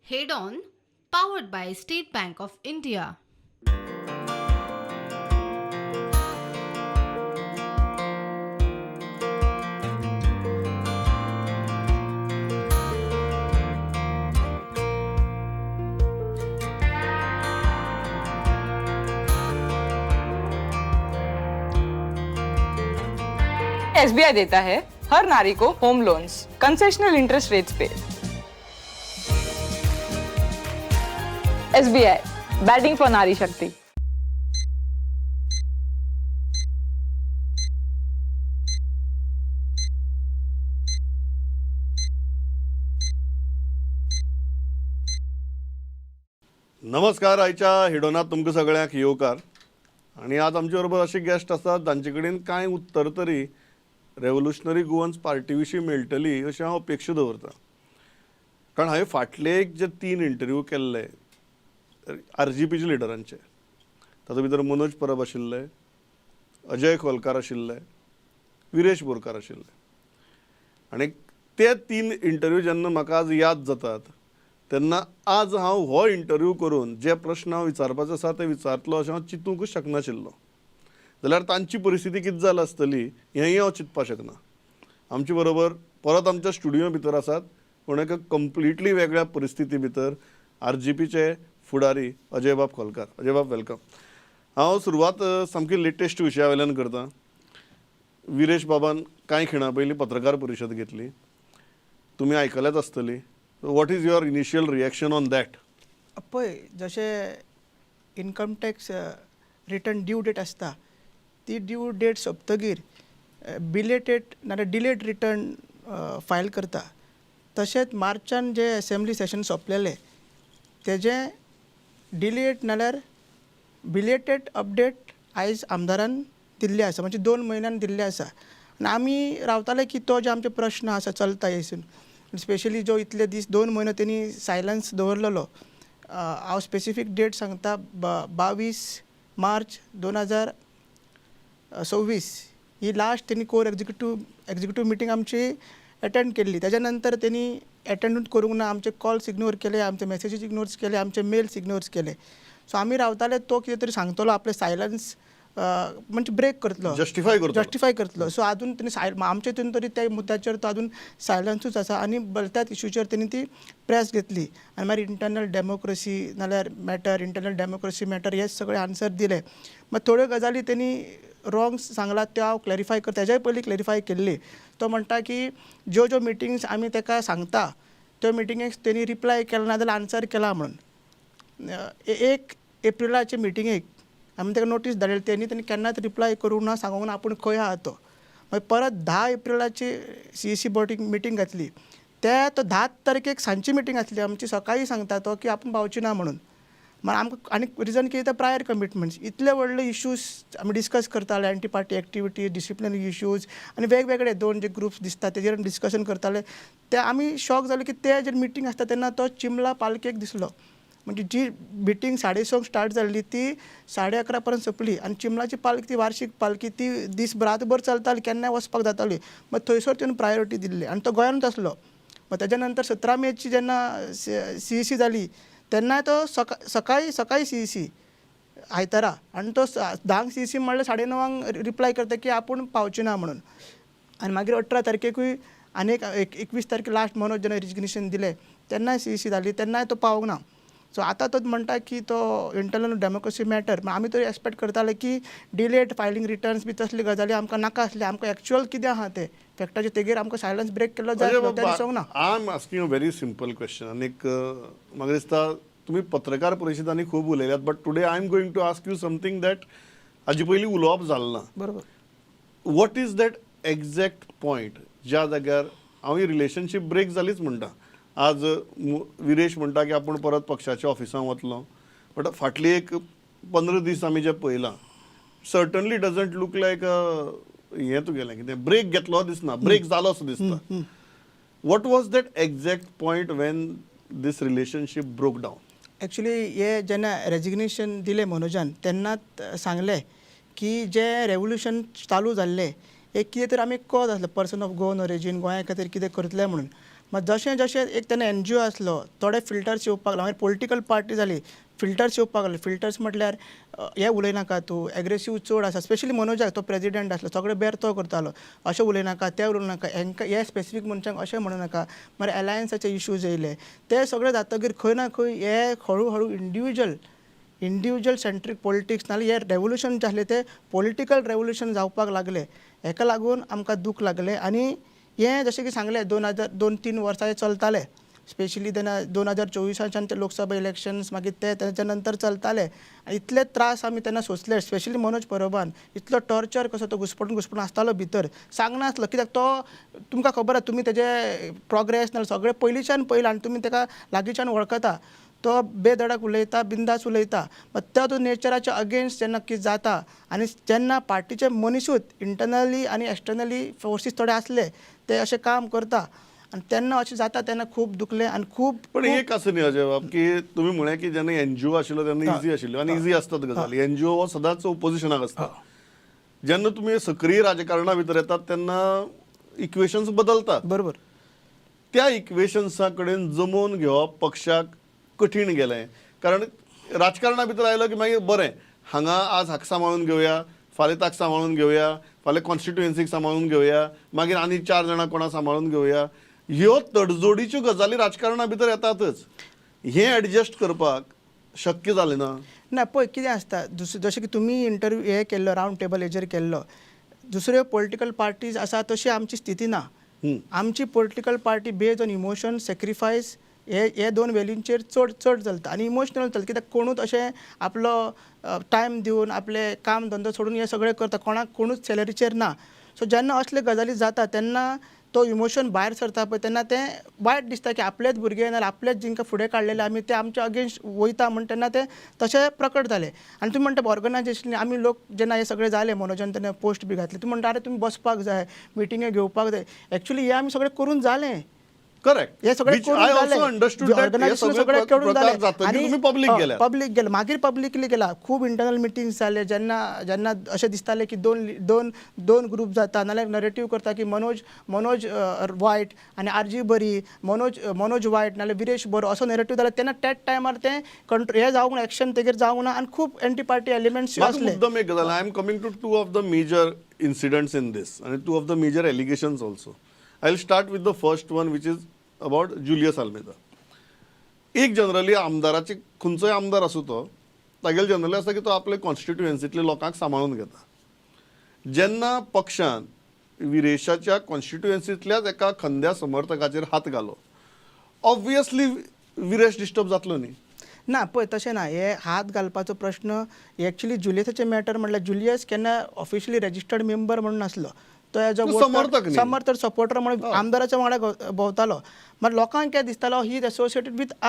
Head On, powered by State Bank of India. SBI देता है हर नारी को home loans concessional interest rates pay. SBI batting for नारी शक्ति। नमस्कार, आयच्या हेडोनात तुमकां सगळ्यांक येवकार. आनी आज आमचे बरोबर अशे गेस्ट आसात जांचे कडेन कांय उत्तर तरी रेवोल्युशनरी गोवन्स पार्टी विशीं मेळटली अशें हांव अपेक्षा दवरतां. कारण हांवें फाटले एक जे तीन इंटरव्यू केल्ले आरजीपीच्या लिडरांचे, तातूंत भितर मनोज परब आशिल्ले, अजय खोलकार आशिल्ले, विरेश बोरकार आशिल्ले. आनी ते तीन इंटरव्यू जेन्ना म्हाका आज याद जातात तेन्ना आज हांव हो इंटरव्यू करून जे प्रश्न हांव विचारपाचो आसा ते विचारतलो अशें हांव चिंतूंकच शकनाशिल्लो. जाल्यार तांची परिस्थिती कितें जाल्या आसतली हेंय हांव चिंतपाक शकना. आमचे बरोबर परत आमच्या स्टुडियो भितर आसात पूण एका कंप्लिटली वेगळ्या परिस्थिती भितर आरजीपीचे फुडारी अजयबाब खोलकार. अजयबाब, welcome. हांव सुरवात सामकी लेटेस्ट विशया वयल्यान करता. विरेश बाबान कांय खिणां पयलीं पत्रकार परिशद घेतली, तुमी आयकल्याच आसतली. What is your initial reaction on that? पळय, जशें income tax return due date आसता, ती ड्यू डेट सोंपतगीर बिलेटेड नाल्यार डिलेड रिटर्न फायल करता, तशेंच मार्चान जे एसेंब्ली सेशन सोंपलेलें तेजें डिलेड नाल्यार बिलेटेड अपडेट आयज आमदारान दिल्लें आसा, म्हणजे 2 म्हयन्यान दिल्लें आसा. आनी आमी रावताले की तो जे आमचे प्रश्न आसा चलता हेसून, स्पेशली जो इतले दीस 2 म्हयनो तेणी सायलन्स दवरलेलो. हांव स्पेसिफीक डेट सांगता, 22 मार्च 2026 ही लास्ट तेणी कोर एग्जिक्युटीव मिटींग आमची एटेंड केल्ली. तेज्या नंतर तेणी एटेंडूच करूंक ना. आमचे कॉल्स इग्नोर केले, आमचे मॅसेजीस इग्नोर केले, आमचे मेल्स इग्नोर केले. सो आमी रावताले तो कितें तरी सांगतलो, आपलें सायलन्स म्हणजे ब्रेक करतलो. जस्टिफाय करतलो. जस्टिफाय करतलो. सो आजून तेणी आमचे हितून तरी त्या मुद्द्याचेर तो अजून सायलन्सूच आसा. आनी त्याच इशूचेर तेणी ती प्रेस घेतली आनी मागीर इंटरनल डेमोक्रेसी नाल्यार मॅटर, इंटरनल डेमोक्रेसी मॅटर हे सगळे आन्सर दिले. मागीर थोड्यो गजाली तेणी रॉंग सांगला त्यो हांव क्लॅरिफाय करता. तेज्याय पयलीं क्लॅरिफाय केल्ली. तो म्हणटा की ज्यो ज्यो मिटिंग्स आमी ताका सांगता त्यो मिटिंगेक तेणी रिप्लाय केला ना जाल्यार आन्सर केला म्हणून. 1 एप्रिलाचे मिटिंगेक आमी ताका नोटीस धाडलेली, तेणी तेणी केन्नाच रिप्लाय करूंक ना, सांगूंक ना आपूण खंय आहा तो. मागीर परत 10 एप्रिलाची सीईसी बोटींग मिटींग घातली, ते तो 10 तारखेक सांजची मिटींग आसली आमची, सकाळी सांगता तो की आपूण पावची ना म्हणून. मागीर आमकां आनी रिजन कितें तर प्रायर कमिटमेंट्स. इतले व्हडले इश्यूज आमी डिस्कस करताले, anti party activity, disciplinary issues आनी वेगवेगळे दोन जे ग्रुप्स दिसता तेजेर आमी डिस्कशन करताले. ते आमी शॉक जाले की ते जे मिटींग आसता तेन्ना तो चिमला पालखेक दिसलो. म्हणजे जी मिटींग 6:30 स्टार्ट जाल्ली ती 11:30 पर्यंत सोंपली आनी चिमलाची पालखी ती वार्शीक पालखी, ती दीस रातभर चलताली, केन्नाय वचपाक जाताली. मागीर थंयसर तेणें प्रायोरिटी दिल्ली आनी तो गोंयानूच आसलो. मागीर तेज्या नंतर 17 मेची जेन्ना सीईसी जाली तेन्नाय तो सकाळी सकाळी सीईसी आयतारा आनी तो 10क सीईसी म्हणल्यार 9:30 रिप्लाय करता की आपूण पावचे ना म्हणून. आनी मागीर 18 तारखेकूय आनी एक 21 तारखे लास्ट मनोज जेन्ना रिजिग्नेशन दिलें तेन्नाय सीईसी जाली, तेन्नाय तो पावूंक ना. सो आतां तो म्हणटा की तो इंटरनल डेमोक्रेसी मॅटर. आमी तरी एक्सपेक्ट करताले की डिलेड फायलींग रिटर्न्स बी तसली गजाली आमकां नाका आसले. आमकां एक्चुअल कितें आहा तें फॅक्टाचेर तेगेर आमकां सायलन्स ब्रेक केल्लो जाय आसलो, तें दिसोंक ना. I am asking a very simple question. आनीक म्हाका दिसता तुमी पत्रकार परिशदांनी खूब उलयल्यात, but today I am going to ask you something that हाजे पयलीं उलोवप जालें ना. What is that exact point ज्या जाग्यार हांव ही रिलेशनशीप ब्रेक जालीच म्हणटा? आज विरेश म्हणटा की आपूण परत पक्षाच्या ऑफिसांत वतलो, बट फाटली एक 15 दीस आमी जें पळयलां, सर्टनली डजंट लूक लायक हें तुगेलें कितें ब्रेक घेतलो दिसना, ब्रेक जालो असो दिसता. What was that exact point when this relationship broke down? Actually हे जेन्ना रेजिग्नेशन दिलें मनोजान तेन्नाच सांगलें की जें रेवोल्युशन चालू जाल्लें एक कितें तरी आमी कॉज आसलें, पर्सन ऑफ गोवन ओरिजीन गोंया खातीर कितें करतले म्हणून. मात जशें जशें एक तेन्ना एनजीओ आसलो, थोडे फिल्टर्स येवपाक लागले, मागीर पॉलिटिकल पार्टी जाली, फिल्टर्स येवपाक लागले. फिल्टर्स म्हटल्यार हें उलयनाका तूं, एग्रेसीव चड आसा. स्पेशली मनोजाक, तो प्रेजिडेंट आसलो, सगळें बेर तो करतालो, अशें उलयनाका, तें उलोवनाका, हेंकां हे स्पेसिफीक मनशांक अशें म्हणू नाका. मागीर एलायन्साचे इशूज येयले, ते सगळे जातकीर खंय ना खंय हे हळू हळू इंडिविज्युअल सेंट्रीक पॉलिटिक्स नाल्यार हे रेवोल्युशन जे आसलें तें पॉलिटिकल रेवोल्युशन जावपाक लागलें. हेका लागून आमकां दूख लागलें. आनी हें जशें की सांगलें, 2002-3 वर्सां हें चलतालें, स्पेशली तेन्ना 2024आच्यान ते लोकसभा इलेक्शन्स, मागीर ते तेच्या नंतर चलताले. आनी इतले त्रास आमी तेन्ना सोंसले, स्पेशली मनोज परबान इतलो टॉर्चर कसो तो घुसपटून घुसपटून आसतालो भितर, सांगनासलो कित्याक तो तुमकां खबर आसा, तुमी तेजे प्रोग्रेस नाल्यार सगळें पयलींच्यान पयलां आनी तुमी तेका लागींच्यान वळखता. तो बेधडक उलयता, बिंदास उलयता, बट त्या तो नेचराच्या अगेन्स्ट जेन्ना कितें जाता आनी जेन्ना पार्टीचे मनिसूच इंटरनली आनी एक्सटर्नली फोर्सीस थोडे आसले ते अशें काम करता आनी तेन्ना अशें जाता तेन्ना खूब दुखलें आनी खूब पण एक आसा न्ही अजय बाब, की तुमी म्हळें की जेन्ना एनजीओ आशिल्लो तेन्ना इजी आशिल्ल्यो आनी इजी आसतात गजाली. एनजीओ हो सदांच ओपोजिशनाक आसता. जेन्ना तुमी सक्रीय राजकारणा भितर येतात तेन्ना इक्वेशन्स बदलतात. त्या इक्वेशन्सा कडेन जमोवन घेवप पक्षाक कठीण गेलें, कारण राजकारणा भितर आयलो की मागीर बरें हांगा आज हाका सांबाळून घेवया, फाल्यां ताका सांबाळून घेवया, फाल्यां कॉन्स्टिट्युएन्सीक सांबाळून घेवया, मागीर आनी चार जाणां कोणा सांबाळून घेवया. ह्यो तडजोडीच्यो गजाली राजकारणा भितर येतातच. हें एडजस्ट करपाक शक्य जालें ना? ना, पळय कितें आसता, दुसरें जशें की तुमी इंटरव्यू हे केल्लो, रावंड टेबल हेजेर केल्लो, दुसऱ्यो पॉलिटिकल पार्टीज आसा तशी आमची स्थिती ना. आमची political party based on emotion, sacrifice, हे हे दोन वेल्यूंचेर चड चड चलता आनी इमोशनल चलता, कित्याक कोणूच अशें आपलो टायम दिवन आपलें काम धंदो सोडून हें सगळें करता, कोणाक कोणूच सॅलरीचेर ना. सो जेन्ना असले गजाली जाता तेन्ना तो इमोशन भायर सरता पळय, तेन्ना तें वायट दिसता की आपलेच भुरगे नाल्यार आपलेच जिंकां फुडें काडलेले आमी ते आमच्या अगेन्स्ट वयता म्हण तेन्ना तें तशें प्रकट जालें. आनी तुमी म्हणटा ऑर्गनायजेशन, आमी लोक जेन्ना हें सगळें जालें, मनोजान तेन्ना पोस्ट बी घातली, तुमी म्हणटा आरे तुमी बसपाक जाय, मिटिंगे घेवपाक जाय. एक्चुली हें आमी सगळें करून जालें. हे सगळें करून जालें, ऑर्गनायजेशन सगळें करून जालें. आनी पब्लीक गेल्या, पब्लीक गेलें, मागीर पब्लिकली गेला, खूब इंटरनल मिटिंग्स जाले. जेन्ना जेन्ना अशें दिसतालें की दोन दोन दोन ग्रूप जाता नाल्यार नरेटीव करता की मनोज वायट आनी आरजी बरी, मनोज वायट नाल्यार विरेश बरो, असो नरेटीव जालो तेन्ना त्याच टायमार तें कंट्रो हें जावंक ना, एक्शन तेगेर जावंक ना आनी खूब एंटी पार्टी एलिमेंट्स आसले. मुद्दम एक गजाल, I am coming to two of the major incidents in this आनी two of the major allegations also. I will start with the first one, which is about Julius Almeida. एक generally आमदाराची, खंयचोय आमदार आसूं तो, तागेले जनरली आसता की तो आपले कॉन्स्टिट्युएन्सींतले लोकांक सांबाळून घेता. जेन्ना पक्षान विरेशाच्या कॉन्स्टिट्युएन्सींतल्याच एका खंद्या समर्थकाचेर हात घालो, ऑब्वियसली विरेश डिस्टर्ब जातलो न्ही? ना, पळय तशें ना. हे हात घालपाचो प्रश्न एक्चुली जुलियसाचें मॅटर म्हणल्यार जुलियस केन्ना ऑफिशियली रेजिस्टर्ड मेंबर म्हणून नासलो, तो एज अ समर्थक न्ही. समर्थक सपोर्टर म्हणून आमदाराच्या वांगडा भोंवतालो. मागीर लोकांक कितें दिसतालो, he is associated with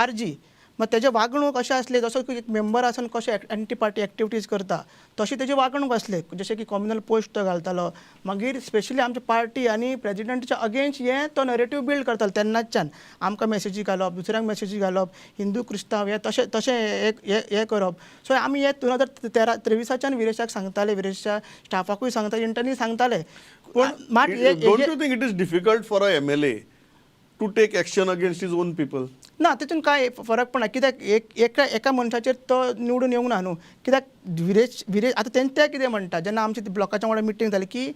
RG. मागीर तेजे वागणूक अशें आसली, जसो की एक मेंबर आसून कशें एंटी पार्टी एक्टिविटीज करता तशी तेजी वागणूक आसली, जशें की कॉम्युनल पोस्ट तो घालतालो. मागीर स्पेशली आमची पार्टी आनी प्रेजिडेंटच्या अगेन्स्ट हें तो नरेटीव बिल्ड करतालो. तेन्नाच्यान आमकां मॅसेजी घालप, दुसऱ्यांक मॅसेजी घालप, हिंदू क्रिस्तांव हें तशें तशें एक हें करप. सो आमी हे 2013 23आच्यान विरेशाक सांगताले, विरेशच्या स्टाफाकूय सांगताले, इंटरनली सांगताले. पण मात don't you think it is difficult for a MLA to take action against his own people? ना, तितून कांय फरक पडना, कित्याक एक एका एका मनशाचेर तो निवडून येवंक ना न्हू. कित्याक विरेश आतां तें ते कितें म्हणटा, जेन्ना आमची ती ब्लॉकाच्या वांगडा मिटींग जाली की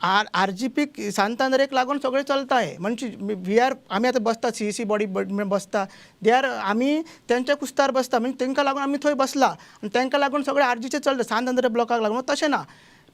आर जी पीक सांतांद्रेक लागून सगळें चलता हें, म्हणजे we are आमी आतां बसता सीईसी बॉडी बसता, they are आमी तेंच्या कुस्तार बसता, म्हणजे तांकां लागून आमी थंय बसला आनी तांकां लागून सगळें आरजीचें चलता सांत आंद्रे ब्लॉकाक लागून. तशें ना,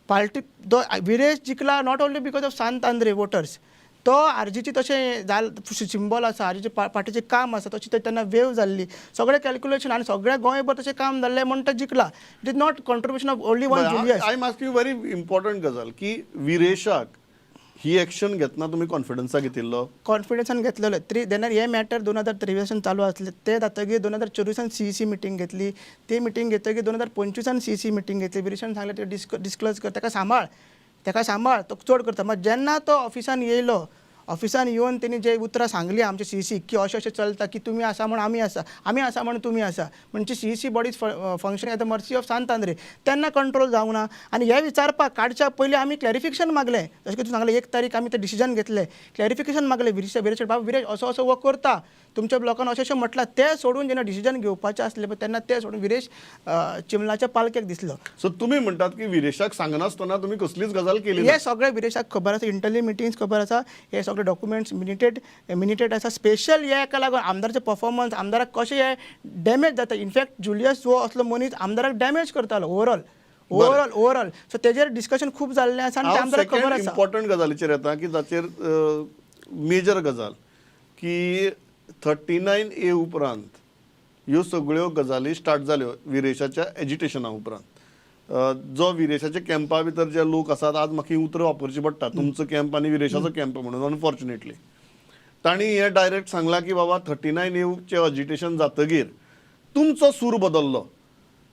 पार्टी तो Viresh जिखला not only because of Sant Andre voters, तो आरजीची तशें जाल सिंबॉल आसा, आरजीचे पार्टीचें काम आसा, तशी ते तेन्ना वेव जाल्ली, सगळें कॅल्क्युलेशन आनी सगळ्या गोंयभर तशें काम जाल्लें म्हण तो जिखला. It is not contribution of only one Julius. I am asking very important गजाल की विरेशाक ही एक्शन घेतना तुमी कॉन्फिडन्सा घेतिल्लो? कॉन्फिडन्सान घेतलेलो. त्री जेन्ना हे मॅटर 2023आन चालू आसले ते जातकीर 2024आन सीईसी मिटींग घेतली. ती मिटींग घेतकीर 2025आन सीईसी मिटींग घेतली. विरेशान सांगलें ते डिस्क्लोज कर, ताका सांबाळ, ताका सांबाळ, तो चड करता. मागीर जेन्ना तो ऑफिसान येयलो, ऑफिसान येवन तेणी जे उतरां सांगली आमचे सीईसी की अशें अशें चलता की तुमी आसा म्हण आमी आसा, आमी आसा म्हण तुमी आसा, म्हणजे CEC bodies function at the mercy of Sant Andre, तेन्ना कंट्रोल जावंक ना. आनी हे विचारपाक काडच्या पयलीं आमी क्लॅरिफिकेशन मागलें, जशें की तूं सांगलें 1 तारीख आमी तें डिसिजन घेतलें, क्लॅरिफिकेशन मागलें विरेश विरेश बाबा विरेश असो असो हो करता तुमच्या ब्लॉकान अशें अशें म्हटलां, तें सोडून जेन्ना डिसिजन घेवपाचें आसलें पळय तेन्ना तें सोडून विरेश चिमलाच्या पालखेक दिसलो. सो तुमी म्हणटात की विरेशाक सांगनासतना तुमी कसलीच गजाल केली ना. हे सगळे विरेशाक खबर आसा, इंटरनल मिटिंग्स खबर आसा, हे सगळे डॉक्युमेंट्स मिनिटेड आसा. स्पेशल हे हेका लागून आमदाराचे परफॉर्मन्स, आमदाराक कशें हे डॅमेज जाता. इनफॅक्ट जुलियस हो असलो मनीस आमदाराक डॅमेज करतालो ओवरऑल ओवरऑल ओवरऑल. सो तेजेर डिस्कशन खूब जाल्लें आसा आनी ते हांव आमदाराक खबर सेकंड आसा. इम्पॉर्टंट गजालीचेर येता की जाचेर मेजर गजाल की 39A उपरांत ह्यो सगळ्यो गजाली स्टार्ट जाल्यो विरेशाच्या एजिटेशना उपरांत. जो विरेशाच्या कॅम्पा भितर जे लोक आसात, आज म्हाका ही उतरां वापरची पडटा, तुमचो कॅम्प आनी विरेशाचो कॅम्प म्हणून. अनफॉर्च्युनेटली तांणी हें डायरेक्ट सांगलां की बाबा 39Aचें एजिटेशन जातगीर तुमचो सूर बदल्लो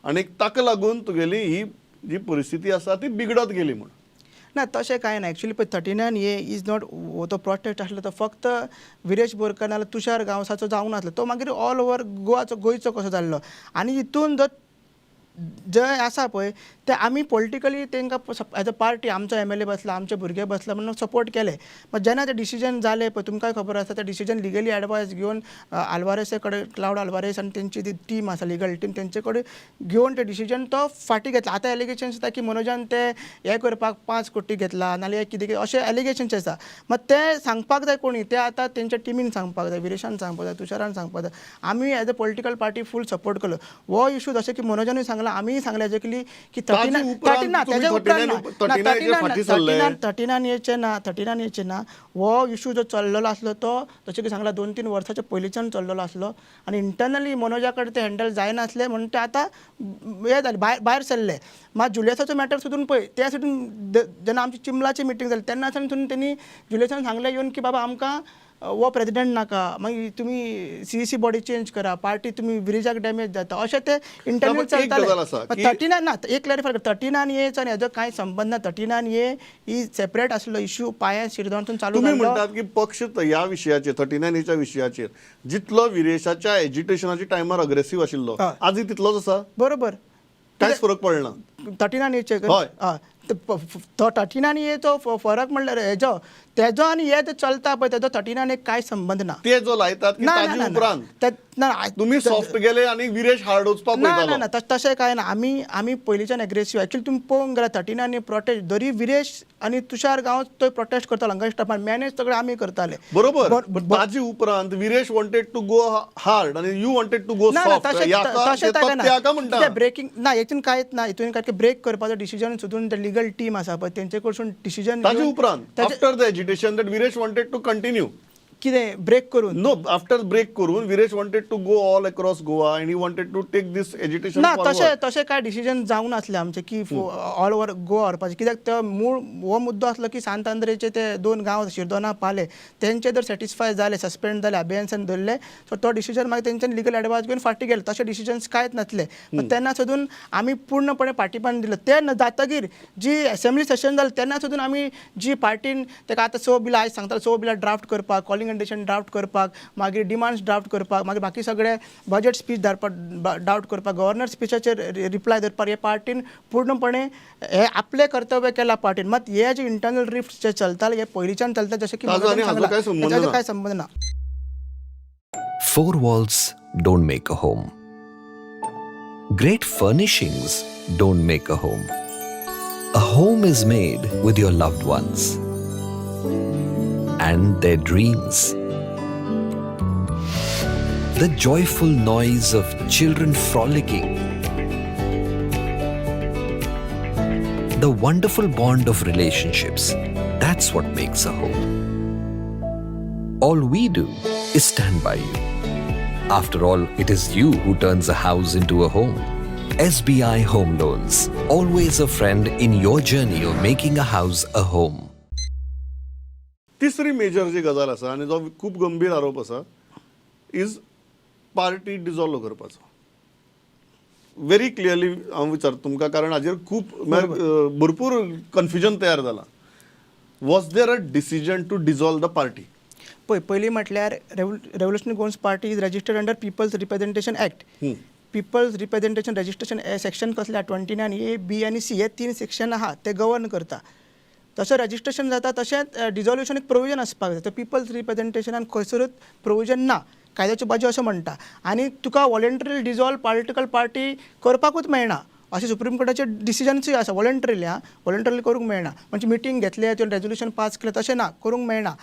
आनी ताका लागून तुगेली ही जी परिस्थिती आसा ती बिगडत गेली म्हूण. ना तशें कांय ना. एक्चुली पळय 39A is not, तो प्रोटेस्ट आसलो तो फक्त विरेश बोरकर नाल्यार तुषार गांवसाचो जावंक नासलो, तो मागीर ऑल ओवर गोवाचो गोंयचो कसो जाल्लो. आनी हितून जो जे आसा पळय ते आमी पॉलिटिकली तांकां एज अ पार्टी आमचो एमएलए बसला, आमचे भुरगे बसला म्हणून सपोर्ट केले. मात जेन्ना ते डिसिजन जालें पळय तुमकांय खबर आसा, ते डिसिजन लिगली एडवायस घेवन आल्वारेसा कडेन, क्लावड आल्वारेस आनी तेंची ती टीम आसा लिगल टीम, तेंचे कडेन घेवन ते डिसिजन तो फाटीं घेतला. आतां एलिगेशन्स येता की मनोजान ते हें करपाक 5 कोटी घेतला नाल्यार कितें कितें अशें एलिगेशन्स आसा. मात तें सांगपाक जाय कोणी, तें आतां तेंच्या टिमीन सांगपाक जाय, विरेशान सांगपाक जाय, तुषारान सांगपाक जाय. आमी as a political party full support केलो हो इशू. जशें की मनोजानूय सांगलां, आमीय सांगलें एक्जेक्टली की ताजे उपरांत 39 तुमी ना, तेज्या उपरांत ना, 39 ना, 39 फाटीं सरले. 39 येचे ना, 39 येचे ना, हो इशू जो चल्लेलो आसलो तो जशें की सांगला 2-3 वर्साच्या पयलींच्यान चल्लेलो आसलो आनी इंटरनली मनोजा कडेन ते हँडल जायनासलें म्हणून ते आतां हें जालें, भायर भायर सरले. मात जुलियसाचो मॅटर सुद्दां पळय ते सुद्दां जेन्ना आमची चिमलाची मिटींग जाली तेन्ना सावन तेणी जुलियसान सांगलें येवन की बाबा आमकां हो प्रेजिडेंट नाका, मागीर तुमी सीईसी बॉडी चेंज करा, पार्टी तुमी विरेजाक डॅमेज जाता, अशें ते इंटरनल पण एक गजाल आसा चलताले. की- 39 ना, एक क्लॅरिफाय कर, 39Aचो आनी हेजो कांय संबंद ना. 39A ही सेपरेट आसलो इशू, पांया शिरदोनसून चालू तुमी जाल्लो. म्हणटात की पक्ष ह्या विशयाचेर 39Aच्या विशयाचेर जितलो विरेशाच्या एजिटेशनाच्या टायमार अग्रेसीव आशिल्लो हय. आजूय तितलोच आसा, बरोबर, कांयच फरक पडना. 39Aचे हय. तो 39Aचो फरक म्हणल्यार हेजो तेजो आनी हे जे चलता पळय तेजो 39A कांय संबंद ना. ते जो लायतात की ना ना ताजे ना, उपरांत ना ना, तुमी सॉफ्ट गेले आनी विरेश हार्ड वचपाक ना ना पळयतालो. ना, तशें कांय ना. आमी आमी पयलींच्यान एग्रेसीव. एक्चुअली तुमी पळोवंक गेल्यार 39A protest जरी विरेश आनी तुषार गांवस तो प्रोटेस्ट करतालो हांगा स्टॉपार, मॅनेज सगळें आमी करताले. बरोबर, ब- पण ताजे उपरांत Viresh wanted to go hard आनी you wanted to go ना ना सॉफ्ट. तशें तशें काय हाका ना, म्हणटा ब्रेकिंग ना हितून कांयच ना. हितून काय ब्रेक करपाचो डिसिजन सुद्दां ते लिगल टीम आसा पळय तेंचे कडसून डिसिजन ताजे उपरांत after the agitation that Viresh wanted to continue कितें ब्रेक करून, नो आफ्टर ब्रेक करून Viresh wanted to go all across Goa and he wanted to take this agitation. ना तशें तशें कांय डिसिजन जावंक नासलें आमचें की ऑल ओवर गोवा व्हरपाचें, कित्याक तो मूळ हो मुद्दो आसलो की सांत आंद्रेचे ते 2 गांव शिरदोना पाले तेंचे जर सॅटिस्फाय जाले, सस्पेंड जाले, अभियन्सान धरले, सो तो डिसिजन मागीर तेंच्यान लिगल एडवायस घेवन फाटीं गेले. तशे डिसिजन्स कांयच नासले. पण तेन्ना सुद्दां आमी पूर्णपणे पाठिंबा दिलो. ते जातगीर जी एसेंब्ली सेशन जालें तेन्ना सुद्दां आमी जी पार्टीन ताका आतां 6 बिलां आयज सांगता, 6 बिलां ड्राफ्ट करपाक, कॉलिंग कंडिशन ड्राफ्ट करपाक, मागीर डिमांड्स ड्राफ्ट करपाक, मागीर बाकी सगळे बजेट स्पीच धाडपाक, ड्राफ्ट करपाक, गव्हर्नर स्पिचाचेर रिप्लाय धरपाक, हे पार्टीन पूर्णपणे हे आपलें कर्तव्य केलां पार्टीन. मात हे जे इंटरनल रिफ्ट जे चलताले हे पयलींच्यान चलता, जशें की ताजो आनी मनोजान हाजो सांगलां, कांय संबंद ताजो ना. कांय संबंद ना. 4 walls don't make a home. Great furnishings don't make a home. A home is made with your loved ones and their dreams. The joyful noise of children frolicking. The wonderful bond of relationships. That's what makes a home. All we do is stand by you. After all, it is you who turns a house into a home. SBI Home Loans, always a friend in your journey of making a house a home. तिसरी major जी गजाल आसा आनी जो खूब गंभीर आरोप आसा is party dissolve करपाचो. व्हेरी क्लियरली हांव विचारता तुमकां, कारण हाजेर खूब म्हळ्यार भरपूर कन्फ्युजन तयार जालां. Was there a decision to dissolve the party? पळय, पयलीं म्हटल्यार Revolutionary Goans Party is registered under People's Representation Act. People's Representation registration section कसले, 29 ए, बी आनी सी हे तीन सेक्शन आहा, ते गवर्न करता. तशें रजिस्ट्रेशन जाता तशेंच डिजॉल्युशन एक प्रोविजन आसपाक जाय. तो पिपल्स रिप्रेझेंटेशनान खंयसरूच प्रोविजन ना कायद्याच्यो बाजू अशें म्हणटा आनी तुका वॉलंटरी डिजॉल्व पॉलिटिकल पार्टी करपाकूच मेळना अशें सुप्रीम कोर्टाचे डिसिजन्सूय आसा. वॉलंटरीली, आं, वॉलंटरीली करूंक मेळना. म्हणजे मिटींग घेतले, तुवें रेजोल्युशन पास केलें, तशें ना, करूंक मेळना.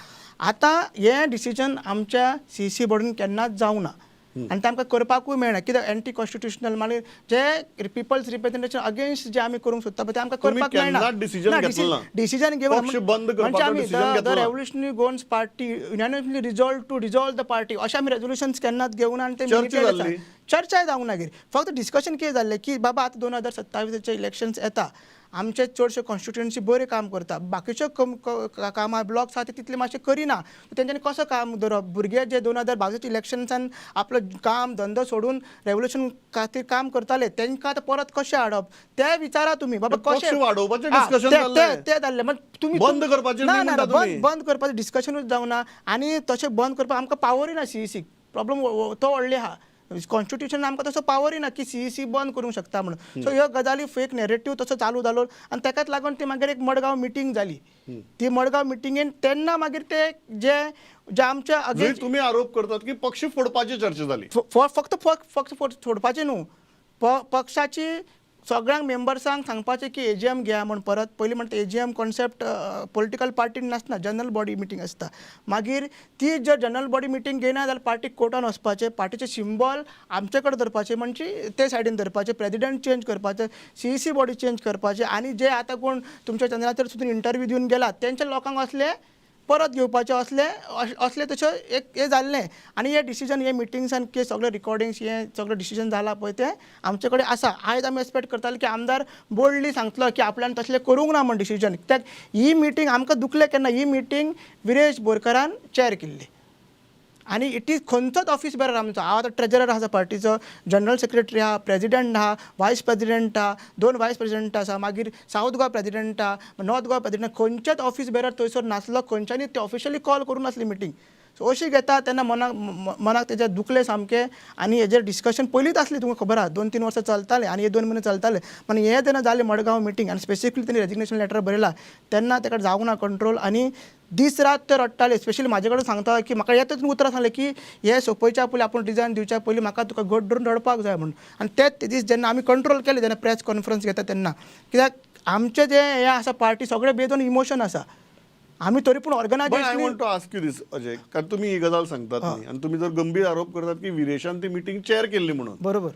आतां हें डिसिजन आमच्या सीईसी बॉडीन केन्नाच जावंक ना आनी ते आमकां करपाकूय मेळना, कित्याक एंटी कॉन्स्टिट्युशनल. मागीर जे पिपल्स रिप्रेझेंटेशन अगेन्स्ट जे आमी करूंक सोदता पळय, ते आमकां तुमी करपाक मेळना. केन्नाच decision घेतलो ना. डिसिजन घेवन पक्ष बंद म्हणजे करपाचो आमी decision the घेतलो ना. Revolutionary Goans Party unanimously resolve to dissolve the party अशें आमी रेजोल्युशन्स केन्नाच घेवना आनी ते चर्चा minuted आसा. जाल्ली? चर्चाय जावंक ना. फक्त डिस्कशन कितें जाल्लें की बाबा आतां 2027चें इलेक्शन्स येता, आमचे चडशे कॉन्स्टिट्युएन्सी बरें काम करता, बाकीच्यो कामां ब्लॉक्स आहा ते तितले मातशे करिना, तेंच्यांनी कसो काम दवरप? भुरगे जे 2022 इलेक्शन्सान आपलो काम धंदो सोडून रेवोल्युशन खातीर काम करताले, तेंकां आतां परत कशें हाडप ते विचारा तुमी बाबा. पक्ष कशें वाडोवपाचें हा, discussion जाल्लें. ते जाल्लें. मात तुमी बंद करपाचें ना न्ही ना म्हणटा ना, तुमी. बंद बंद करपाचें डिस्कशनूच जावना आनी तशें बंद करपाक आमकां पावरूय ना. सीईसी प्रॉब्लम तो व्हडलो आहा. कॉन्स्टिट्युशन आमकां तसो पावरूय ना की सीईसी बंद करूंक शकता म्हणून. सो ह्यो गजाली फेक नॅरेटीव तसो चालू जालो आनी तेकाच लागून ती मागीर एक मडगांव मिटींग जाली. ती मडगांव मिटिंगेन तेन्ना मागीर ते जे जे आमच्या जंय अगेन्स्ट तुमी आरोप करतात की पक्ष फोडपाची चर्चा जाली. फक्त फक्त सोडपाचें न्हू, पक्षाची सगळ्यांक मेंबर्सांक सांगपाचें की एजीएम घेया म्हूण. परत पयलीं म्हणटा एजीएम कॉन्सेप्ट पॉलिटिकल पार्टीन नासना, जनरल बॉडी मिटींग आसता. मागीर ती जर जनरल बॉडी मिटींग घेयना जाल्यार पार्टीक कोर्टान वचपाचें, पार्टीचें सिंबॉल आमचे कडेन धरपाचें, म्हणजे ते सायडीन धरपाचें, प्रेजिडेंट चेंज करपाचें, सीईसी बॉडी चेंज करपाचें आनी जे आतां कोण तुमच्या चॅनलाचेर सुद्दां इंटरव्यू दिवन गेला तेंच्या लोकांक असले परत घेवपाचें, असले असले तशें एक हें जाल्लें. आनी हे डिसिजन हे मिटिंग्सान की सगळे रिकॉर्डिंग्स हे सगळें डिसिजन जालां पळय तें आमचे कडेन आसा. आयज आमी एक्सपेक्ट करताले की आमदार बोल्डली सांगतलो की आपल्यान तसलें करूंक ना म्हण डिसिजन, कित्याक ही मिटींग आमकां दुखलें केन्ना, ही मिटींग विरेश बोरकारान चॅर केल्ली आनी it is खंयचोच ऑफिस बेरर आमचो, हांव आतां ट्रेजरर आसा पार्टीचो, जनरल सेक्रेटरी आहा, प्रेजिडेंट आहा, वायस प्रेजिडेंट आहा, दोन वायस प्रेजिडेंट आसा, मागीर सावथ गोवा प्रेजिडेंट आहा, नॉर्थ गोवा प्रेजिडेंट, खंयचेच ऑफिस बेरर थंयसर नासलो, खंयच्यांनी ते ऑफिशियली कॉल करून नासली मिटींग. सो अशी घेता तेन्ना मनाक मनाक तेज्या दुखलें सामकें. आनी हेजेर डिस्कशन पयलींच आसलें, तुमकां खबर आहा, 2-3 वर्सां चलतालें आनी हे 2 म्हयने चलताले. पण हे जेन्ना जालें मडगांव मिटींग आनी स्पेसिफिकली तेणी रेजिग्नेशन लेटर बरयला तेन्ना तेका जावंक ना कंट्रोल आनी दीस रात ते रडटाले. स्पेशली म्हाजे कडेन सांगता की म्हाका येतच उतरां सांगलें की हे सोंपोवच्या पयलीं, आपूण रिजायन दिवच्या पयलीं म्हाका तुका घट धरून रडपाक जाय म्हणून. आनी तेच दीस जेन्ना आमी कंट्रोल केले, जेन्ना प्रेस कॉन्फरन्स घेता तेन्ना, कित्याक आमचें जें हें आसा पार्टी सगळें बेज ऑन इमोशन आसा, आमी तरी पूण but I organisation want to ask you this Ajay, कारण तुम्ही ही गजाल सांगतात न्ही आनी तुमी जर गंभीर आरोप करतात की विरेशान ती मिटींग चेअर केल्ली म्हणून, बरोबर.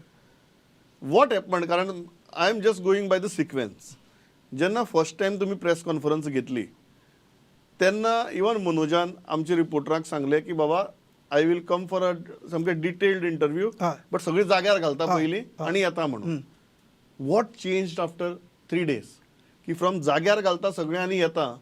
What happen? कारण I am just going by the sequence. जेन्ना फर्स्ट टायम तुमी प्रेस कॉन्फरन्स घेतली तेन्ना इवन मनोजान आमच्या रिपोर्टरांक सांगलें की बाबा I will come for a सामकें डिटेल्ड इंटरव्यू, बट सगळी जाग्यार घालता पयलीं आनी येता म्हणून. What change after 3 days की फ्रॉम जाग्यार घालता सगळें आनी येता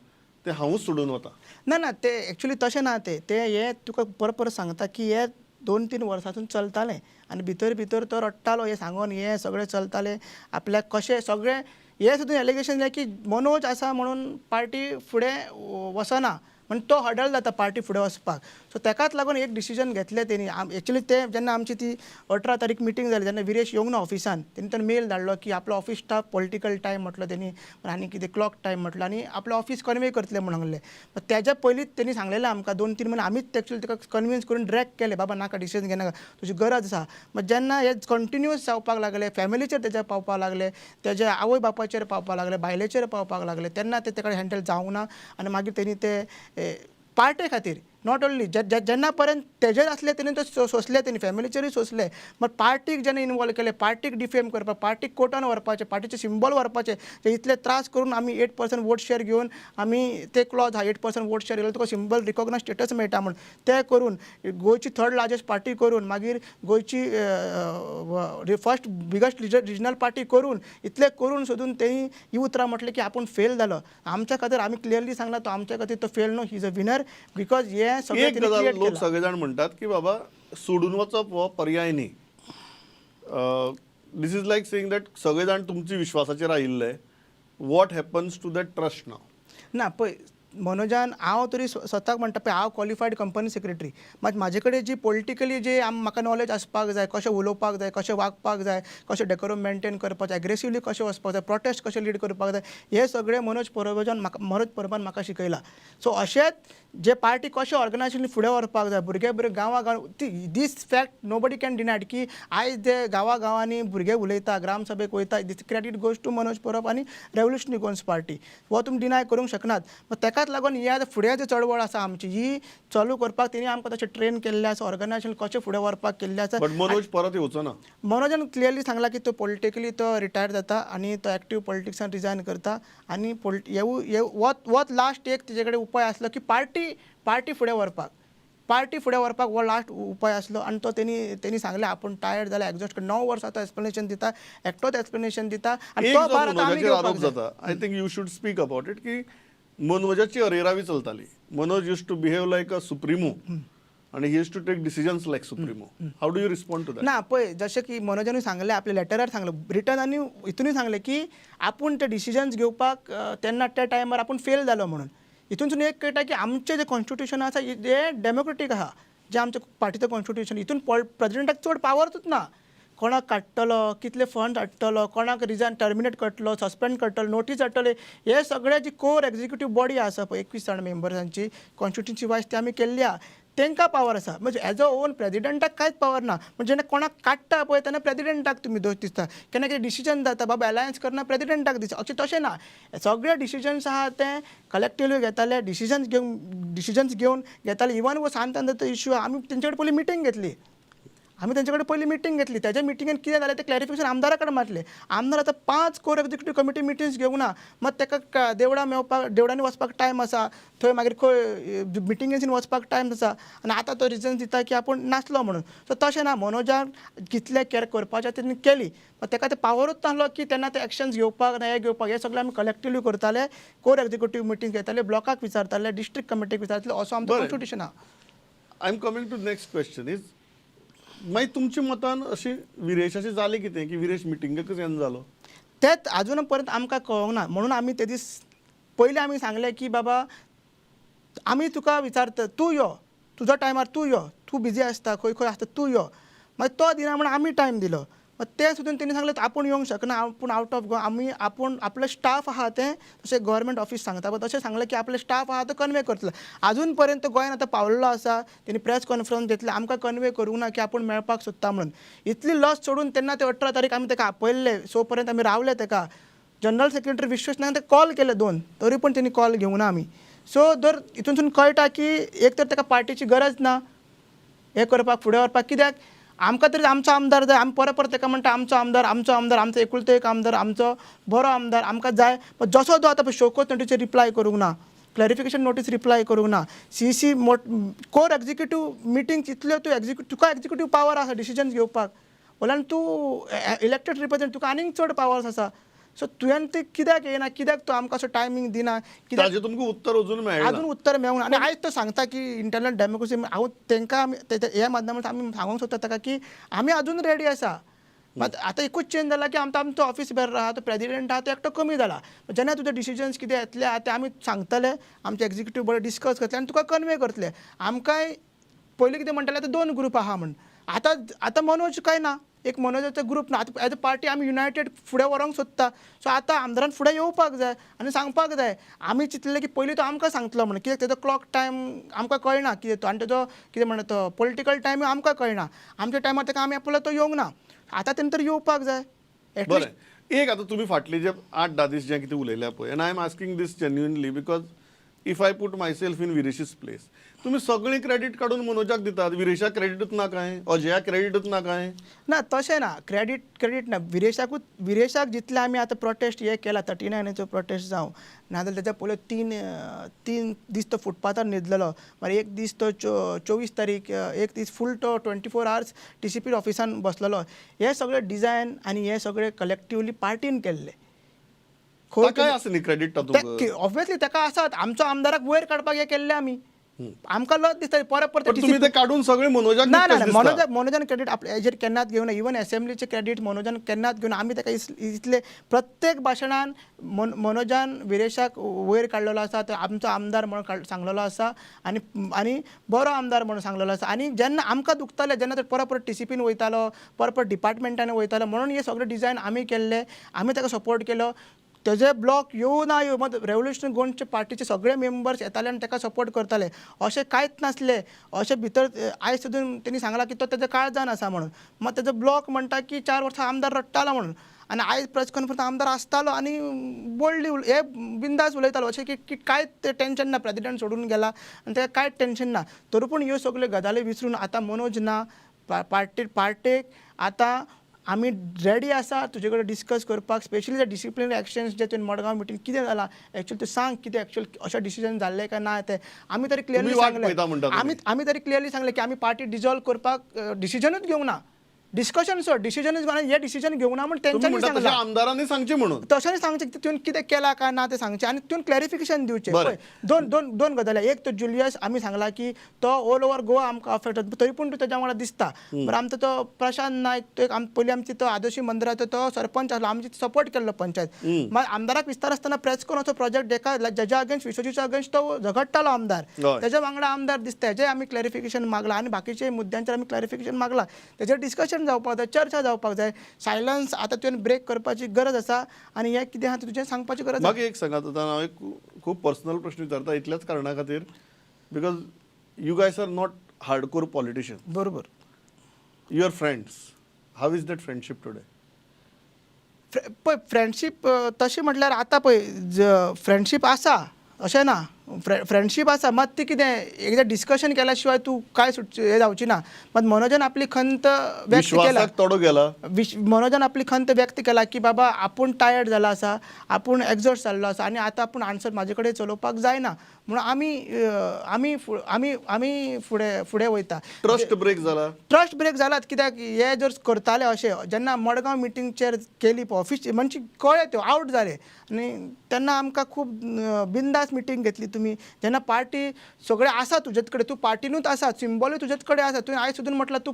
ते हांवूच सोडून वता? ना ना, ते एक्चुली तशें ना. ते ते हे तुका परत परत सांगता की हे 2-3 वर्सांसून चलतालें आनी भितर भितर तो रडटालो हें सांगून, हें सगळें चलतालें आपल्याक कशें सगळें. हें सुद्दां एलिगेशन जालें की मनोज आसा म्हणून पार्टी फुडें वचना, म्हण तो हडल जाता पार्टी फुडें वचपाक. सो तेकाच लागून एक डिसिजन घेतलें तेणी. एक्चुली ते जेन्ना आमची ती 18 तारीख मिटींग जाली तेन्ना विरेश येवंक ना ऑफिसान. तेणी तो मेल धाडलो की आपलो ऑफिस स्टाफ पॉलिटिकल टायम म्हटलो तेणी आनी कितें क्लॉक टायम म्हटलो आनी आपलो ऑफिस कन्वे करतले म्हूण सांगलें. तेज्या पयलींच तेणी सांगलेलें आमकां 2-3 म्हयने, आमीच एक्चुली ताका कन्विन्स करून ड्रॅग केलें, बाबा नाका डिसिजन घेनाका, तुजी गरज आसा. मागीर जेन्ना हे कंटिन्युअस जावपाक लागले, फॅमिलीचेर तेज्या पावपाक लागले, तेज्या आवय बापायचेर पावपाक लागले, बायलेचेर पावपाक लागले, तेन्ना ते तेका हँडल जावंक ना. आनी मागीर तेणी ते पार्टे खातीर not only जेन्ना पर्यंत तेजेर आसले तेणी ते सोंसले, तेणी फॅमिलीचेरूय सोंसले, बट पार्टीक जेन्ना इनवॉल्व केले, पार्टीक डिफेम करपाक, पार्टीक कोर्टान व्हरपाचें, पार्टीचे सिंबॉल व्हरपाचें, ते इतले त्रास करून आमी 8% वोट शेअर घेवन आमी ते क्लॉज आहा 8% वोट शेअर घेवन तुका सिंबॉल रिकॉग्नायज स्टेटस मेळटा म्हूण, ते करून गोंयची थर्ड लार्जस्ट पार्टी करून, मागीर गोंयची फर्स्ट बिगस्ट रिजनल पार्टी करून, इतले करून सोदून तेणी ही उतरां म्हटलें की आपूण फेल जालो. आमच्या खातीर आमी क्लियरली सांगला तो आमच्या खातीर तो फेल न्हू, he is a winner because हे सगळें एक तेणी गजाल क्रिएट लोक केलां. सगळे जाण म्हणटात की बाबा सोडून वचप हो पर्याय न्ही. This is like saying that सगळे जाण तुमचे विश्वासाचेर आयिल्ले, what happens to that trust now? ना पळय, मनोजान, हांव तरी स्वताक म्हणटा पळय, हांव क्वॉलिफायड कंपनी सेक्रेटरी, मात म्हाजे कडेन जी पॉलिटिकली जे म्हाका नॉलेज आसपाक जाय, कशें उलोवपाक जाय, कशें वागपाक जाय, कशें डेकोरम मेंटेन करपाक जाय, एग्रेसिवली कशें वचपाक जाय, प्रोटेस्ट कशें लीड करपाक जाय, हे सगळें मनोज परबान म्हाका शिकयलां. सो अशेंच जे पार्टी कशें ऑर्गनायजेशन फुडें व्हरपाक जाय, भुरगे भुरगे गांवा गांव ती, this fact nobody can denied की आयज जे गांवा गांवांनी भुरगे उलयता, ग्रामसभेक वयता, this credit goes to Manoj Parab आनी रेवोल्युशनरी गोवन्स पार्टी. हो तुमी डिनाय करूंक शकनात. मात तेकाच लागून ही आतां फुडें जी चळवळ आसा आमची, ही चालू करपाक तेणी आमकां तशें ट्रेन केल्लें आसा, ऑर्गनायजेशन कशें फुडें व्हरपाक केल्लें आसा. बट मनोज परत येवचो ना? मनोजान क्लियरली सांगला की तो पॉलिटिकली तो रिटायर जाता आनी तो एक्टीव पॉलिटिक्सान रिजायन करता आनी येवू येव वत लास्ट एक तेजे कडेन उपाय आसलो की पार्टी फुडें व्हरपाक, पार्टी फुडें व्हरपाक हो लास्ट उपाय आसलो. आनी तो तेणी सांगलें आपूण टायर्ड जाला, एग्जॉस्ट. 9 वर्सां तो एक्सप्लेनेशन दिता, एकटोच एक्सप्लेनेशन दिता आनी एक तो जो भार आतां आमी मनोजाचेर घेवपाक आरोप जाय. जाता, I think you should speak about it, की मनोजाची अरेरावी चलताली. Manoj used to behave like a supremo आणि he used to take decisions like supremo. How do you respond to that? ना, पळय, जशें की मनोजानूय सांगलें, आपल्या लेटरार सांगलें रिटर्न आनी हितूनय सांगलें की आपूण ते डिसिजन्स घेवपाक तेन्ना त्या टायमार आपूण फेल जालो म्हणून. हितूनसून एक कळटा की आमचें जें कॉन्स्टिट्युशन आसा हें डेमोक्रेटीक आहा. जें आमचें पार्टीचें कॉन्स्टिट्युशन, हितून प्रेजिडेंटाक चड पावरूच ना. कोणाक काडटलो, कितले फंड हाडटलो, कोणाक रिजायन टर्मिनेट करतलो, सस्पेंड करतलो, नोटीस हाडटले, हे सगळे जी कोर एक्झिक्युटीव बॉडी आसा पळय, 21 जाण मेंबर्सांची, कॉन्स्टिट्युन्सी वायज ती आमी केल्ली आहा, तांकां पावर आसा. म्हणजे एज अ ओन प्रेजिडेंटाक कांयच पावर ना. म्हणजे जेन्ना कोणाक काडटा पळय तेन्ना प्रेजिडेंटाक तुमी दोश दिसता, केन्ना कितें डिसिजन जाता बाबा अलायन्स करना, प्रेजिडेंटाक दिसता. अशें तशें ना. सगळे डिसिजन्स आहा ते कलेक्टिवली घेताले, डिसिजन्स घेवन घेताले. इवन वो सांत आंद्रेचो इश्यू, आमी तेंचे कडेन पयलीं मिटींग घेतली. आमी तेंचे कडेन पयलीं मिटींग घेतली. तेज्या मिटिंगेन कितें जालें तें क्लॅरिफिकेशन आमदारा कडेन मारलें. आमदार आतां पांच कोर एक्झिक्युटीव कमिटी मिटिंग्स घेवंक ना. मात तेका देवळां मेवपाक, देवळांनी वचपाक टायम आसा, थंय मागीर खंय मिटिंगेसून वचपाक टायम आसा आनी आतां तो रिजन दिता की आपूण नासलो म्हणून. सो तशें ना. मनोजान कितलें केअर करपाचें तेणी केली, मात तेका ते पावरूच नासलो की तेन्ना ते एक्शन्स घेवपाक ना, हे घेवपाक. हे सगळें आमी कलेक्टिवली करताले, कोर एक्झिक्युटीव मिटींग घेताले, ब्लॉकाक विचारताले, डिस्ट्रिक्ट कमिटीक विचारताले. असो आमचो कॉन्स्टिट्युशन आहा. I am coming to next question is, मागीर तुमच्या मतान अशी विरेशाची जाली कितें की विरेश मिटिंगेकच येना जालो? तेच अजून पर्यंत आमकां कळोंक ना. म्हणून आमी ते दीस पयलीं आमी सांगलें की बाबा, आमी तुका विचारता, तूं यो, तुजो टायमार तूं यो, तूं बिजी आसता, खंय खंय आसता, तूं यो. मागीर तो दिना म्हणून आमी टायम दिलो. मागीर तें सुद्दां तेणी सांगलें आपूण येवंक शकना, आपूण आवट ऑफ गोवा. आमी आपूण आपलो स्टाफ आहा तें तशें गव्हर्मेंट ऑफीस सांगता पळय तशें सांगलें की आपलें स्टाफ आहा तो कन्वे करतलो. आजून पर्यंत गोंयान आतां पावलेलो आसा, तेणी प्रेस कॉन्फरन्स घेतली, आमकां कन्वे करूंक ना की आपूण मेळपाक सोदता म्हणून. इतली लज सोडून तेन्ना ते 18 तारीख आमी तेका आपयल्ले, स पर्यंत आमी रावले तेका. जनरल सेक्रेटरी विश्वेश नायक ताका कॉल केले दोन, तरी पूण तेणी कॉल घेवंक ना आमी. सो दर हितूनसून कळटा की एक तर ताका पार्टीची गरज ना हें करपाक, फुडें व्हरपाक. कित्याक आमकां तरी आमचो आमदार जाय. आमी परत परत ताका म्हणटा, आमचो आमदार, आमचो आमदार, आमचो एकुलतो एक आमदार, आमचो बरो आमदार आमकां जाय. पण जसो तो आतां शोकोज नोटीचेर रिप्लाय करूंक ना, क्लॅरिफिकेशन नोटीस रिप्लाय करूंक ना, सीसी मोट कोर एक्झिक्युटीव मिटींग इतल्यो, तूं तुका एक्झिक्युटीव पावर आसा डिसिजन्स घेवपाक, वयल्यान तूं इलेक्टेड रिप्रेझेंट, तुका आनीक चड पावर्स आसा. सो तुवें ते कित्याक येयना, कित्याक तूं आमकां असो टायमींग दिना, कित्याक? ताजें तुमकां उत्तर अजून मेळना? अजून उत्तर मेळूंक ना. आनी आयज तो सांगता की इंटरनल डेमोक्रेसी. हांव तांकां आमी ह्या माध्यमांतल्यान आमी सांगूंक सोदता ताका की आमी अजून रेडी आसा. मात आतां एकूच चेंज जाला की आमचो आमचो ऑफिस बेरर आहा तो, प्रेजिडेंट आहा तो एकटो कमी जाला. जेन्ना तुजे डिसिजन्स कितें येतले आहा ते आमी सांगतले, आमचे एक्झिक्युटीव बरें डिस्कस करतले आनी तुका कन्वे करतले. आमकांय पयलीं कितें म्हणटाले, आतां दोन ग्रुप आहा म्हण. आतां आतां मनोज काय ना, एक मनोजाचो ग्रुप ना. आतां एज अ पार्टी आमी युनायटेड फुडें व्हरोंक सोदता. सो आतां आमदारान फुडें येवपाक जाय आनी सांगपाक जाय. आमी चिंतलें की पयलीं तो आमकां सांगतलो म्हणून, कित्याक तेजो क्लॉक टायम आमकां कळना कितें तो, आनी तेजो कितें म्हणटा तो पॉलिटिकल टायम आमकां कळना. आमच्या टायमार ताका आमी आपलो, तो येवंक ना. आतां तेणी तर येवपाक जाय एटलिस्ट. बरें, एक आतां तुमी फाटले जे 8-10 दीस जे कितें उलयल्या पळय, and I am asking this genuinely because if I put myself in Viresh's place, तुमी सगळीं क्रेडीट काडून मनोजाक दितात, विरेशाक क्रेडिटूच ना काय? अजयाक क्रेडिटूच ना काय? ना, तशें ना. क्रेडीट ना विरेशाकूच. विरेशाक जितले आमी आतां प्रोटेस्ट हे केला, 39चो प्रोटेस्ट जावं, नाजाल्यार तेच्या पयलो 3 दीस तो फुटपाथार न्हिदलेलो. मागीर एक दीस तो 24 तारीख एक दीस फूल तो 24 आवर्स टीसीपी ऑफिसान बसलेलो. हे सगळे डिजायन आनी हे सगळे कलेक्टिवली पार्टीन केल्ले. ताकाय आसा न्ही क्रेडीट तातूंत? ऑब्वियसली ताका आसात. आमचो आमदाराक वयर काडपाक हे केल्ले आमी. आमकां लज दिसता परत परत. पण तुमी ते काडून सगळे मनोजाक ना ना दिता ना, दिसता. मनोजान क्रेडीट आपल्या हेजेर केन्नाच घेवना. इवन एसेंब्लीचे क्रेडीट मनोजान केन्नाच घेवना. आमी ताका इतले प्रत्येक भाशणान मनोजान विरेशाक वयर काडलेलो आसा, तो आमचो आमदार म्हणून सांगलेलो आसा आनी आनी बरो आमदार म्हणून सांगलेलो आसा. आनी जेन्ना आमकां दुखतालें जेन्ना तो परत परत टीसीपीन वयतालो, परत परत डिपार्टमेंटान वयतालो, म्हणून हे सगळे डिजायन आमी केल्ले, आमी ताका सपोर्ट केलो. तेजे ब्लॉक येवं ना येवं, मात रेवोल्युशन गोंयचे पार्टीचे सगळे मेंबर्स येताले आनी ताका सपोर्ट करताले. अशें कांयच नासलें. अशें भितर आयज सुद्दां तेणी सांगलां की तो तेज्या काळजान आसा म्हणून. मात तेजो ब्लॉक म्हणटा की 4 वर्सां आमदार रडटालो म्हणून आनी आयज प्रेस कॉन्फरन्स आमदार आसतालो आनी बोल्डली हे बिंदास उलयतालो अशें की कांयच तें टेंशन ना. प्रेजिडेंट सोडून गेला आनी ताका कांयच टेंशन ना. तरी पूण ह्यो सगल्यो गजाली विसरून आतां मनोज ना, पार्टेक आतां आमी रेडी आसा तुजे कडेन डिस्कस करपाक, स्पेशली जे डिसिप्लिनरी एक्शन्स जे तुवें मडगांव मिटींग कितें जालां एक्चुअली तें सांग. कितें एक्चुअल अशें डिसिजन जाल्लें काय ना तें आमी तरी क्लियरली तुमी वाट सांगलें. पळयता म्हणटा तुमी. आमी तरी क्लियरली सांगलें की आमी पार्टी डिजॉल्व करपाक डिसिजनूच घेवंक ना. डिस्कशन सोड, डिसिजनूच घेवना. हें डिसिजन घेवंक ना म्हूण तुमी तेंच्यांनी म्हणटा तशें सांगलां. आमदारांनी सांगचें म्हणून. तशें सांगचें की तुवें कितें केलां काय ना तें सांगचें आनी तुवें क्लॅरिफिकेशन दिवचें. पळय, दोन दोन दोन गजाली. एक तो जुलियस, आमी सांगलां की तो ऑल ओवर गोवा आमकां अफेक्ट जाता, तरी पूण तो तेज्या वांगडा दिसता. बरें, आमचो तो प्रशांत नायक, तो एक पयलीं आमची तो आदर्शी मंदिराचो तो सरपंच आसलो, आमची सपोर्ट केल्लो पंचायत. मागीर आमदाराक विस्तार आसतना प्रेस करून असो प्रोजेक्ट जेका जेज्या अगेन्स्ट, विश्वजीच्या अगेन्स्ट तो झगडटालो आमदार, तेज्या वांगडा आमदार दिसता. हेजें आमी क्लॅरिफिकेशन मागलां आनी बाकीचे मुद्द्यांचेर आमी क्लॅरिफिकेशन मागलां. तेजेर डिस्कशन जावपाक जाय, चर्चा जावपाक जाय. सायलन्स आतां तुवें ब्रेक करपाची गरज आसा आनी हें कितें आहा तें तुजें सांगपाची गरज आसा. म्हाका एक सांगात आतां, हांव एक खूब पर्सनल प्रश्न विचारता इतल्याच कारणा खातीर, because you guys are not hardcore politician. You are friends. How is that friendship today? पळय, फ्रेंडशीप तशें म्हटल्यार आतां पळय, फ्रेंडशीप आसा अशें ना, फ्रेंडशीप आसा. मात ती कितें एकदां डिस्कशन केल्या शिवाय तूं कांय सुटची हें जावची ना. मात मनोजान आपली खंत व्यक्त केला. विश्वासाक तोडो गेला. मनोजान आपली खंत व्यक्त केला की बाबा आपूण टायर्ड जाला आसा, आपूण एक्झॉस्ट जाल्लो आसा आनी आतां आपूण आन्सर म्हाजे कडेन चलोवपाक जायना म्हणून आमी अ, आमी फु- आमी आमी फुडें फुडें वयता. ट्रस्ट ब्रेक जाला. ट्रस्ट ब्रेक जालात कित्याक हे जर करताले अशें जेन्ना मडगांव मिटींगचेर केली पळय ऑफिस म्हणजे कळ्ळें त्यो आवट जाले आनी तेन्ना आमकां खूब बिंदास मिटींग घेतली तुमी. जेन्ना पार्टी सगळें आसा तुजेच कडेन, तूं पार्टीनूच आसा, सिंबॉलूय तुजेच कडेन आसा, तुवें आयज सुद्दां म्हटलां तूं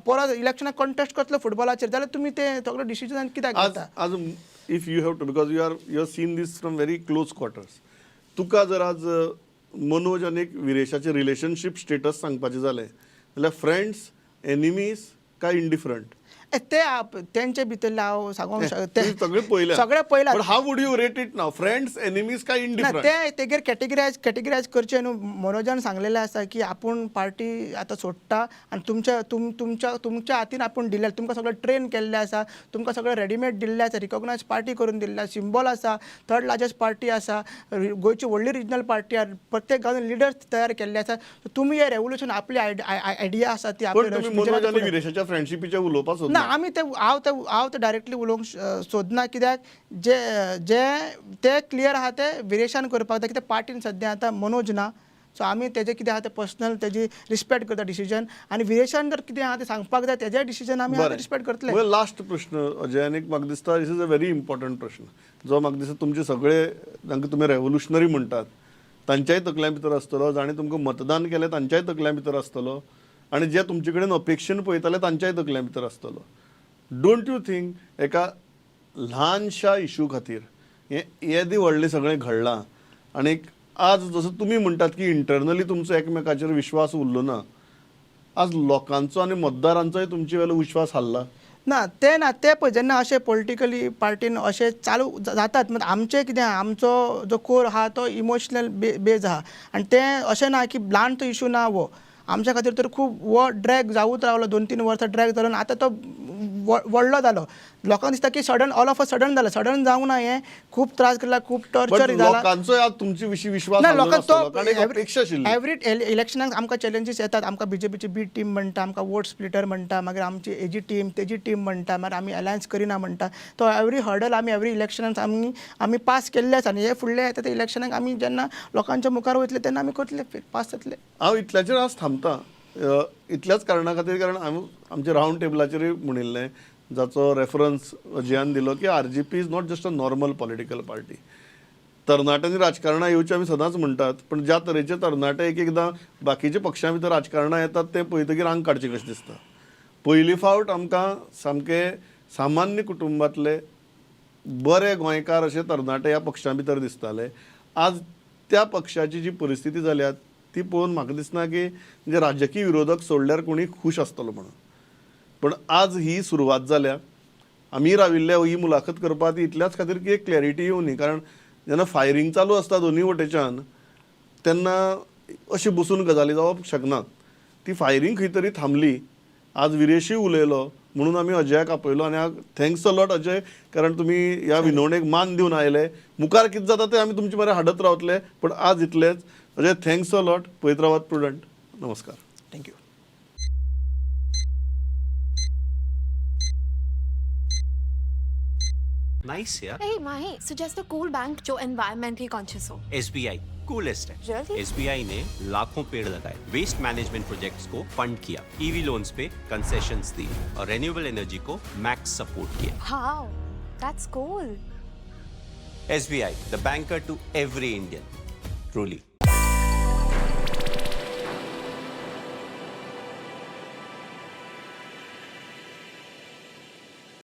परत इलेक्शनाक कंटेस्ट करतलो फुटबॉलाचेर, जाल्यार तुमी तें सगळें डिसिजन कित्याक आज घेता? आज if you have to, because you are seen this from very close quarters, तुका जर आज मनोज आनी विरेशाचे रिलेशनशीप स्टेटस सांगपाचें जालें जाल्यार फ्रेंड्स, एनिमीज काय इंडिफरंट? ए, ते तेंचे भितरलें हांव सांगूंक शकता. सगळे पळयल्या. सगळें पळयलां. But how would you rate it now, friends, enemies काय ना, इंडिफरंट? ते तेगेर कॅटेगरायज करचें न्हू. मनोजान सांगलेलें आसा की आपूण पार्टी आतां सोडटा आनी तुमच्या तुम तुमच्या तुमच्या हातीन आपूण दिल्लें, तुमकां सगळें ट्रेन केल्लें आसा, तुमकां सगळें रेडीमेड दिल्लें आसा, रिकॉग्नायज पार्टी करून दिल्लें आसा, सिंबॉल आसा, थर्ड लार्जस्ट पार्टी आसा, गोंयची व्हडली रिजनल पार्टी आसा, प्रत्येक गांवांत लिडर्स तयार केल्ले आसा. तुमी हे रेवोल्युशन आपली आयडिया आसा ती पण आपली तुमी revolution Manoj आनी फुडें- विरेशाच्या फ्रेंडशिपीचें उलोवपाक ना, सोदना? आमी ते हांव ते हांव ते डायरेक्टली उलोवंक सोदना कित्याक जे जे ते क्लियर आहा ते विरेशान करपाक जाय कित्याक पार्टीन सद्या आतां मनोज ना. सो आमी तेजें कितें आहा तें पर्सनल तेजी रिस्पेक्ट करता डिसिजन आनी विरेशान जर कितें आहा तें सांगपाक जाय, तेजेय डिसिजन आमी रिस्पेक्ट करतले. लास्ट प्रश्न अजय, आनी म्हाका दिसता this is a very important प्रश्न जो म्हाका दिसता तुमचे सगळे जांकां तुमी रेवोल्युशनरी म्हणटात तांच्याय तकल्यां भितर आसतलो, जाणें तुमकां मतदान केलें तांच्याय तकल्यां भितर आसतलो आनी जे तुमचे कडेन अपेक्षेन पळयताले तांच्याय तकल्यां भितर आसतलो. Don't you think एका ल्हानशा इशू खातीर हें येदें व्हडलें सगळें घडलां आनी आज जसो तुमी म्हणटात की इंटरनली तुमचो एकमेकाचेर विश्वास उरलो ना, आज लोकांचो आनी मतदारांचोय तुमचे वेलो विश्वास हाल्ला? ना, ते ना. ते पळय, जेन्ना अशें पॉलिटिकली पार्टीन अशें चालू जातात, मात आमचें कितें आहा, आमचो जो कोर आहा तो इमोशनल बेज आहा आनी तें अशें ना की ल्हान तो इशू ना. हो आमच्या खातीर तर खूब हो ड्रॅग जावत रावलो, 2-3 वर्सां ड्रॅग जालो आनी आतां तो व्हडलो जालो. लोकांक दिसता की sudden, all of a sudden जालें. सडन जावंक ना हें. खूब त्रास केला, खूब बट टॉर्चर जाला. लोकांचोय आज तुमचे विशीं विश्वास ना, हाल्लो लोकांक नासतलो, तो कारण एक अपेक्षा आशिल्ली. एवरी इलेक्शनाक आमकां चॅलेंजीस येतात. आमकां बीजेपीची बी टीम म्हणटा, आमकां वोट स्प्लिटर म्हणटा, मागीर आमची हेजी टीम, तेजी टीम म्हणटा, मागीर आमी अलायन्स करिना म्हणटा. तो एवरी हर्डल आमी एवरी इलेक्शनाक आमी पास केल्ले आसा आनी हे फुडले येता ते इलेक्शनाक आमी जेन्ना लोकांच्या मुखार वयतले तेन्ना आमी करतले, पास जातले. हांव इतल्याचेर आज थांबता, इतल्याच कारणा खातीर, कारण हांव आमच्या रावंड टेबलाचेरूय म्हणिल्लें, जाचो रेफरन्स अजयान दिलो की RGP is not just a normal political party. तरणाट्यांनी राजकारणां येवचें आमी सदांच म्हणटात, पण ज्या तरेचे तरणाटे एक एकदां बाकीच्या पक्षां भितर राजकारणां येतात तें पळयतकीर आंग काडचें कशें दिसता. पयली फावट आमकां सामके सामान्य कुटुंबांतले बरे गोंयकार अशे तरणाटे ह्या पक्षां भितर दिसताले. आज त्या पक्षाची जी परिस्थिती जाल्या ती पळोवन म्हाका दिसना की म्हणजे राजकीय विरोधक सोडल्यार कोणी खूश आसतलो म्हणून. पण आज ही सुरवात जाल्या. आमी राविल्ले ही मुलाखत करपाक ती इतल्याच खातीर की एक क्लॅरिटी येवनी, कारण जेन्ना फायरींग चालू आसता दोनूय वटेच्यान तेन्ना अशी बसून गजाली जावप शकनात. ती फायरींग खंय तरी थांबली. आज विरेशूय उलयलो म्हणून आमी अजयाक आपयलो आनी thanks a lot Ajay, कारण तुमी ह्या विनवणेक मान दिवन आयले. मुखार कितें जाता तें आमी तुमचे मरे हाडत रावतले, पण आज इतलेंच. Ajay, thanks a lot. पळयत रावात प्रुडंट. नमस्कार. Thank you. Nice यार. Hey Mahi, suggest a cool bank जो environmentally conscious हो. एसबीआई कूलेस्ट है. Really? SBI ने लाखों पेड़ लगाए, वेस्ट मैनेजमेंट प्रोजेक्ट्स को फंड किया, ईवी लोन्स पे कंसेशंस दी और रेन्यूएबल एनर्जी को मैक्स सपोर्ट किया. Wow, that's cool. SBI, the banker to every Indian, truly.